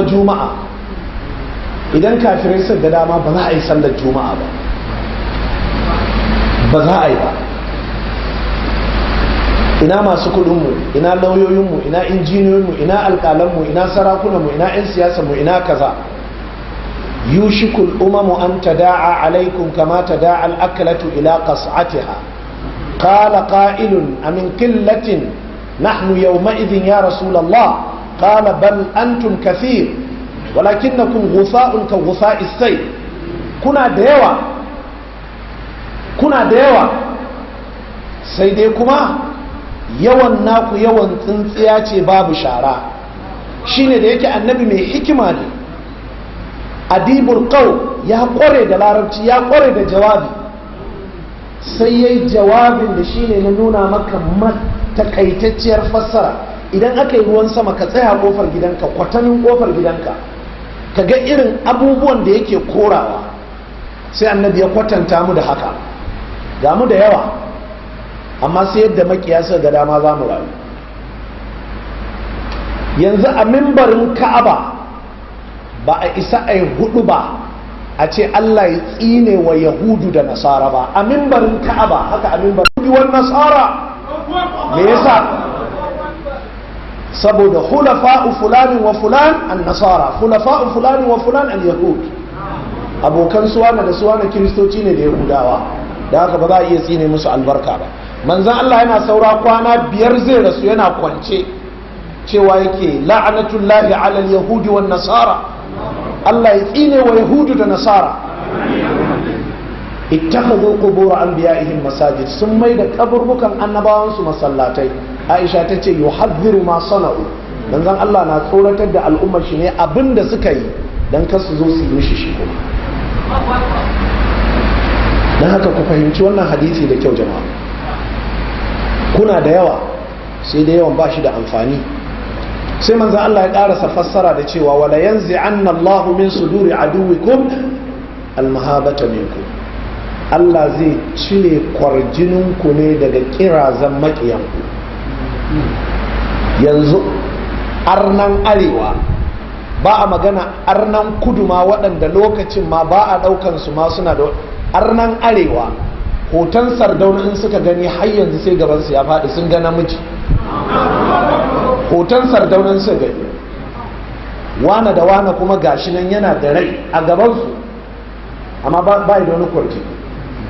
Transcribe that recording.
Juma'a idan kafirai suka ga dama, ba za a yi sallar Juma'a ba, ba za a yi ba. Ina masu kudinmu, ina lauyoyinmu, ina injiniyoyinmu, ina alƙalanmu, ina sarakunanmu, ina 'yan siyasanmu, ina kaza? يوشك الأمم أن تداعى عليكم كما تداعى الأكلة إلى قصعتها. قال قائل: أمن قلة نحن يومئذ يا رسول الله؟ قال: بل أنتم كثير ولكنكم غثاء كغثاء السيل. Kuna da yawa, kuna da yawa, sai dai kuma yawan naku yawan tsintsiya ce babu shara. Shine da yake Annabi mai hikima ne, adibul qaw, ya kware da Larabci, ya kware da jawabi, sai yayi jawabin da shine na nuna maka takaitacciyar fassara. Idan aka yi ruwan sama, ka tsaya kofar gidanka, kwatanin kofar gidanka, ka ga irin abubuwan da yake korawa. Sai Annabi ya kwatanta mu da haka: ga mu da yawa, amma sai yadda makiya suka ga dama za mu rayu. Yanzu a mimbarin Ka'aba ba a isa a yi hudu ba a ce Allah ya tsine wa Yahudu da Nasara ba. A mimbarin Ka'aba haka, a mimbarin wa Nasara. Me yasa? Saboda خلفاء فلان وفلان النصارى، خلفاء فلان وفلان اليهود. Abokan suwana da suwana Kiristoci ne da Yahudawa, da haka ba za a iya tsine musu albarka ba. Manzan Allah yana saura kwana 5 zai rasu, yana kwance, cewa yake: لعنة الله على اليهود والنصارى. Allah ya tsine wa Yahudu da Nasara. اتخذوا قبور أنبيائهم مساجد. Sun mai da kaburbukan annabawansu masallatai. Aisha ta ce: يحذر ما صنعوا. Manzon Allah na tsoratar da al'ummar shi ne abinda suka yi, dan kar su zo su yi mishi shi kuma. Dan haka ku fahimci wannan hadisi da kyau, jama'a. Kuna da yawa, sai da yawan ba shi da amfani. Sai manzon Allah ya karasa fassara da cewa: ولينزعن الله من صدور عدوكم المهابة منكم. Allah zai cire kwarjininku ne daga kirazan makiyanku. Yanzu arnan arewa, ba a magana arnan kudu ma, waɗanda lokacin ma ba a ɗaukan su ma suna da arnan arewa. Hoton Sardauna in suka gani, har yanzu sai gabansu ya faɗi, sun ga namiji. Hoton Sardauna in suka gani, wane da wane kuma gashi nan yana da rai a gabansu, amma ba da wani kwarji.